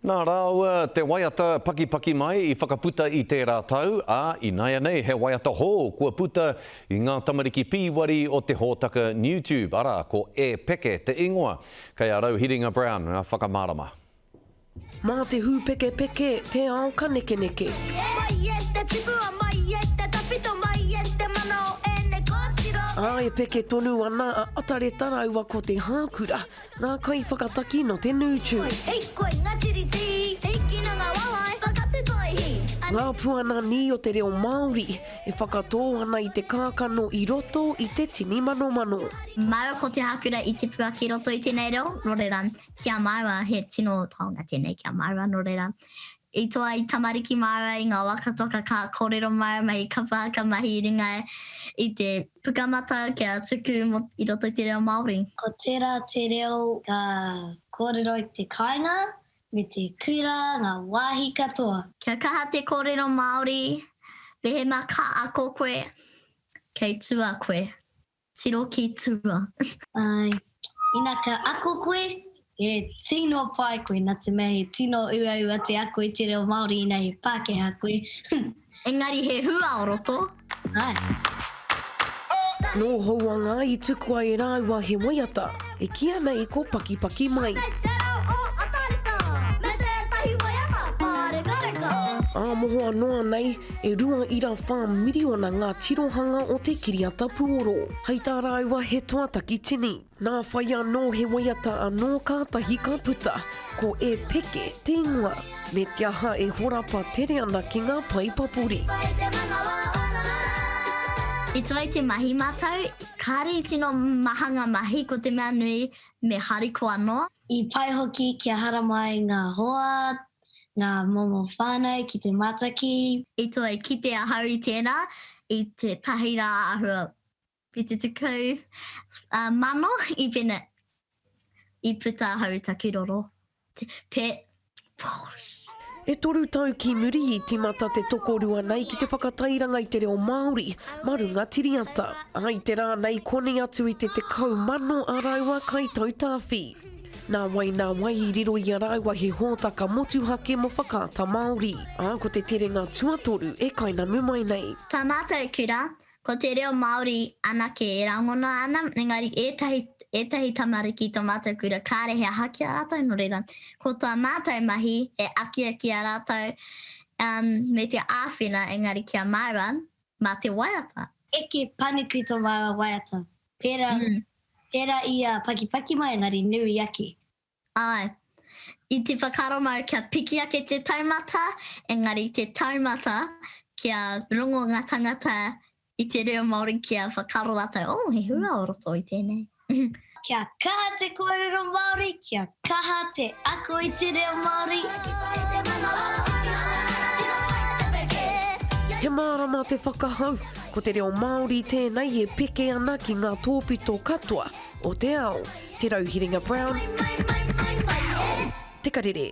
Nā rāua te waiata Pakipaki Mai i whakaputa i tērā tau, ā, ināianei he waiata hou kua puta i ngā tamariki pīwari o te hōtaka NewTube, arā, ko E Peke te ingoa. Kei a Rauhiringa Brown ngā whakamārama. Mā te hūpekepeke te ao ka nekeneke. Mai e te tipua, mai e te tawhito, mai e te mana o ēnei kōtiro. Ā, e peke tonu ana a Atareta rāua ko Te Hākura Ngā kaiwhakataki nō te Nūtū. Hīkoi ngā tiriti, hīkina ngā wawae, whakatū toi hi. Ngā puananī o te reo Māori e whakatō ana i te kākano i roto i te tini manomano. Māua ko Te Hākura i tipu ake i roto i tēnei reo, nō reira, ki a māua, he tino taonga tēnei ki a māua, nō reira, i toa i tamariki māua i ngā wā katoa ka kaha kōrero māua mahi kapa, ka mahi i runga i te pukamata kia tuku mō i roto i te reo Māori. Ko tērā te reo ka kōrero i te kāinga me te kura, ngā wāhi katoa. Kia kaha te kōrero Māori, mehemea ka ako koe, kei tua koe. Tiro ki tua. Āe. Ina ka ako koe, he tino pai koe, nā te mea he tino uaua te ako i te reo Māori ina he Pākehā koe. Engari he hua o roto. Āe. Nō Houanga i tukua e rāua he waiata e kīia nei ko Pakipaki Mai. Ā mohoa noa nei, E 2.4 miriona ngā tirohanga o te kiriata puoro. Hei tā rāua he toa takitini. Nā whai anō he waiata anō kātahi ka puta, ko E Peke te ingoa. Me te aha e horapa tere ana ki ngā pae papori. I tua i te mahi mātou, kāre i tino maha ngā mahi, ko te mea nui me harikoa noa. I pai hoki kia haramai ngā hoa, ngā momo whānau ki te mātaki. I toe kite ahau i tērā, i tētahi rā āhua 70 i pene, i puta ahau i taku roro. Pe, E toru tau ki muri i timata te tokorua nei ki te whakatairanga i te reo Māori ma runga tiriata. Ā, i te rā nei koni atu i te 10,000 a rāua kaitautāwhi. Nā wai nā wai i riro i a rāua he hōtaka motuhake mō Whakaata Māori, ā, ko te terenga tuatoru e kainamu mai nei. Tā mātou kura, Ko te reo Māori anake e rangona ana, engari ētahi, ētahi tamariki i tō mātou kura kāre he aha ki a rātou, nō reira, ko tā mātou mahi e akiaki a rātou, um, me te āwhina, engari ki a māua, mā te waiata. Eke panuku tō māua waiata. Pērā, pērā i a Pakipaki mai, engari nui ake. Āe. I te whakaaro mau kia piki ake te taumata, engari te taumata kia rongo ngā tangata i te reo Māori kia whakaaro rātou, oh, he hua o roto i tēnei. Kia kaha te kōrero Māori, kia kaha te ako i te reo Māori. He mārama te whakahau, ko te reo Māori tēnei e peke ana ki ngā tōpito katoa o te ao. Te Rauhiringa Brown, Te Karere.